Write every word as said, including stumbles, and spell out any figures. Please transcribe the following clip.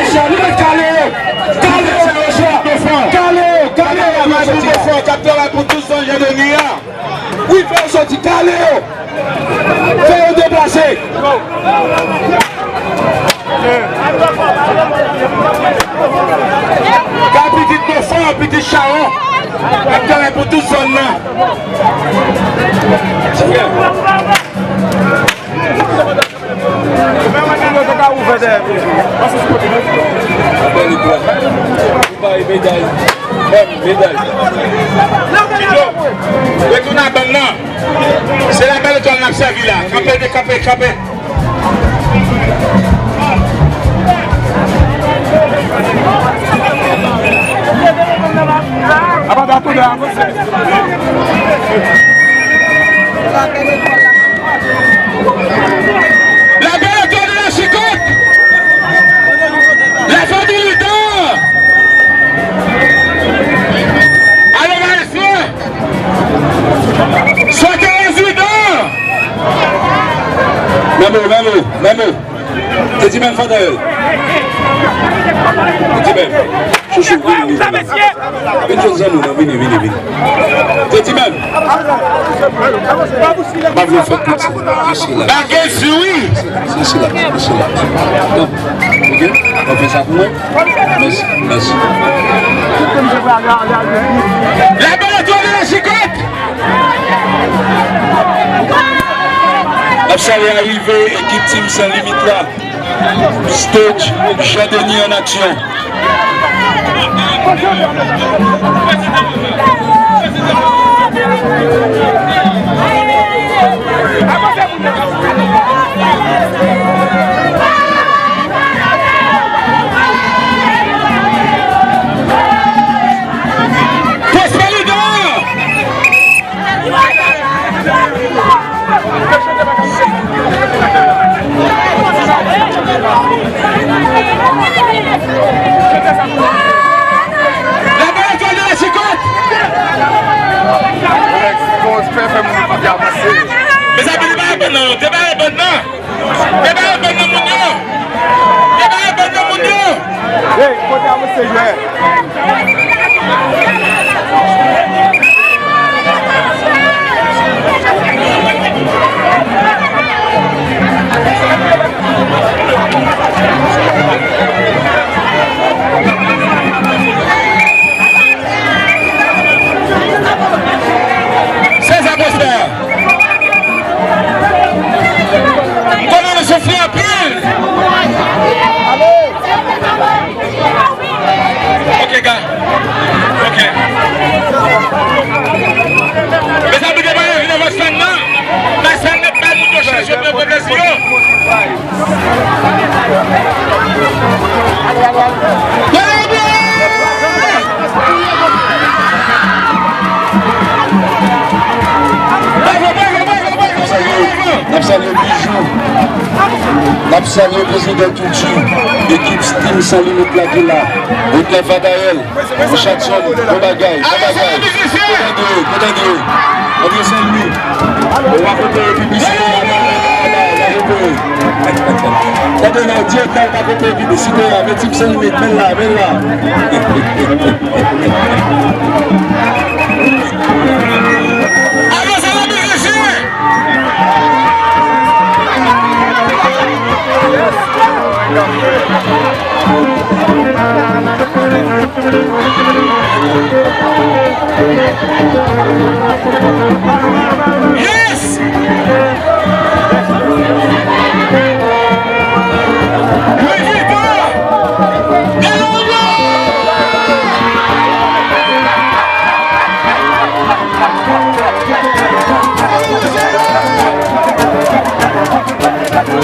Kale yo! Kale yo, mesye! Kale yo! Kale yo, mesye! K ap travay pou tout zòn Jan Deni a. Wi, fè yo soti, kale yo! Fè yo deplase! Kay pitit Nofan, pitit Chawon, k ap travay pou tout zòn nan. Retoun a bann nan. Se Labèl Etwal n ap sèvi la. Kanpe, kanpe, kanpe. Labèl Etwal de la Chicot! La fanmi Lidan! Alo, maestro! Sòti rezidan! Menm ou, menm ou, menm ou. Teddy Ben Fadayel. Teddy Ben. Chouchou, vini, vini, vini. Vin jwenn zanmi w nan, vini, vini, vini. Teddy Ben. M pa vle fè piti. Mesye la. Bagay sou wi. Mesye la, mesye la. Bon, ok. Ou fè sa pou mwen? Mèsi, mèsi. Labèl Etwal de la Chicot! N ap salye arive ekip Team Sans Limites la. Stage, Jan Deni an aksyon. Pwospe Lidan! Labèl Etwal de la Chicot! Mezanmi, debare bann nan, debare bann nan! Debare bann nan, moun yo! Debare bann nan, moun yo! Hey, kote a mesye jwè? Sezè Prosper. Konnen nou soufri anpil. Ok, ga. Ok. Mezanmi, devan yo, vin anvan sèn nan. Nan sèn nan, bay moun yo chans yo pou yo pran plezi yo. N ap salye Bijou. N ap salye prezidan Kilti, ekip Team Sans Limites la ki la. Rodney Fadayel, Richardson, bon bagay, bon bagay. Kontan de yo, kontan de yo. Andre Saint Louis, ou pa konprann piblisite a, la, la, la, la, la, la. Tande la, dirèk la, ou pa konprann piblisite a, men Team Sans Limites, men la, men la. Alò, sa va, mizisyen? Yes! Louis Vuitton! Gade yon